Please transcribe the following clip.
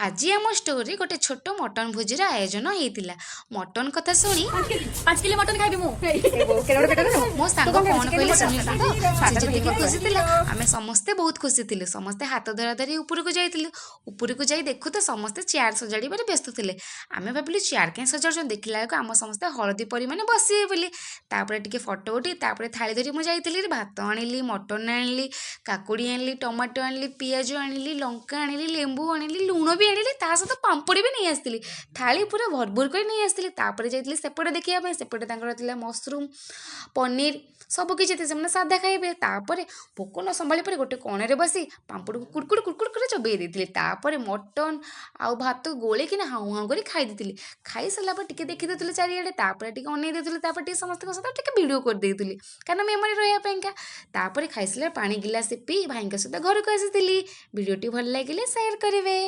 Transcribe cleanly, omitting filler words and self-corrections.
ଆଜି ଆମ ଷ୍ଟୋରରେ ଗୋଟେ ଛୋଟ ମଟନ୍ ଭୋଜିର ଆୟୋଜନ ହେଇଥିଲା। ମଟନ୍ କଥା ଶୁଣି 5 କିଲୋ ମଟନ ଖାଇବି ମୁଁ। ମୋ ସାଙ୍ଗ କ'ଣ କହିଲେ ଶୁଣିଲୁ ତ? ସେ ଯେତିକି ଖୁସି ଥିଲା, ଆମେ ସମସ୍ତେ ବହୁତ ଖୁସି ଥିଲୁ। ସମସ୍ତେ ହାତ ଧରା ଧରି ଉପରକୁ ଯାଇଥିଲୁ। ଉପରକୁ ଯାଇ ଦେଖୁ ତ ସମସ୍ତେ ଚେୟାର ସଜାଡ଼ିବାରେ ବ୍ୟସ୍ତ ଥିଲେ। ଆମେ ଭାବିଲୁ, ଚେୟାର କାହିଁ ସଜାଡ଼ୁଛନ୍ତି? ଦେଖିଲା ବେଳକୁ ଆମ ସମସ୍ତେ ହଳଦୀ ପରିମାନେ ବସିବେ ବୋଲି। ତାପରେ ଟିକେ ଫଟୋ ଉଠି, ତାପରେ ଥାଳି ଧରି ମୁଁ ଯାଇଥିଲି। ଭାତ ଆଣିଲି, ମଟନ୍ ଆଣିଲି, କାକୁଡ଼ି ଆଣିଲି, ଟମାଟୋ ଆଣିଲି, ପିଆଜ ଆଣିଲି, ଲଙ୍କା ଆଣିଲି, ଲେମ୍ବୁ ଆଣିଲି, ଲୁଣ ବି ଆଣିଲି, ତା ସହିତ ପାମ୍ପଡ଼ି ବି ନେଇ ଆସିଥିଲି। ଥାଳି ପୁରା ଭରପୁର କରି ନେଇ ଆସିଥିଲି। ତାପରେ ଯାଇଥିଲି ସେପଟେ ଦେଖିବା ପାଇଁ। ସେପଟେ ତାଙ୍କର ଥିଲା ମସରୁମ୍, ପନିର, ସବୁ କିଛି ଥିଲା। ସେମାନେ ସାଧା ଖାଇବେ। ତାପରେ ଭୋକ ନ ସମ୍ଭାଳି ପାରି ଗୋଟେ କଣରେ ବସି ପାମ୍ପଡ଼କୁ କୁଡ଼କୁଡ଼ କୁଡ଼କୁଡ଼ କରି ଚୋବେଇ ଦେଇଥିଲି। ତାପରେ ମଟନ୍ ଆଉ ଭାତ ଗୋଳେଇକିନା ହାଉଁ ହାଉଁ କରି ଖାଇ ଦେଇଥିଲି। ଖାଇସାରିଲା ପରେ ଟିକେ ଦେଖିଦେଉଥିଲି ଚାରିଆଡ଼େ, ତାପରେ ଟିକେ ଅନେଇ ଦେଇଥିଲି, ତାପରେ ଟିକେ ସମସ୍ତଙ୍କ ସହିତ ଟିକେ ଭିଡ଼ିଓ କରିଦେଇଥିଲି, କାରଣ ମେମୋରି ରହିବା ପାଇଁକା। ତାପରେ ଖାଇସାରିଲା ପାଣି ଗିଲାସ ପିଇ ଭାଇଙ୍କ ସହିତ ଘରକୁ ଆସିଥିଲି। ଭିଡ଼ିଓଟି ଭଲ ଲାଗିଲେ ସେୟାର କରିବେ।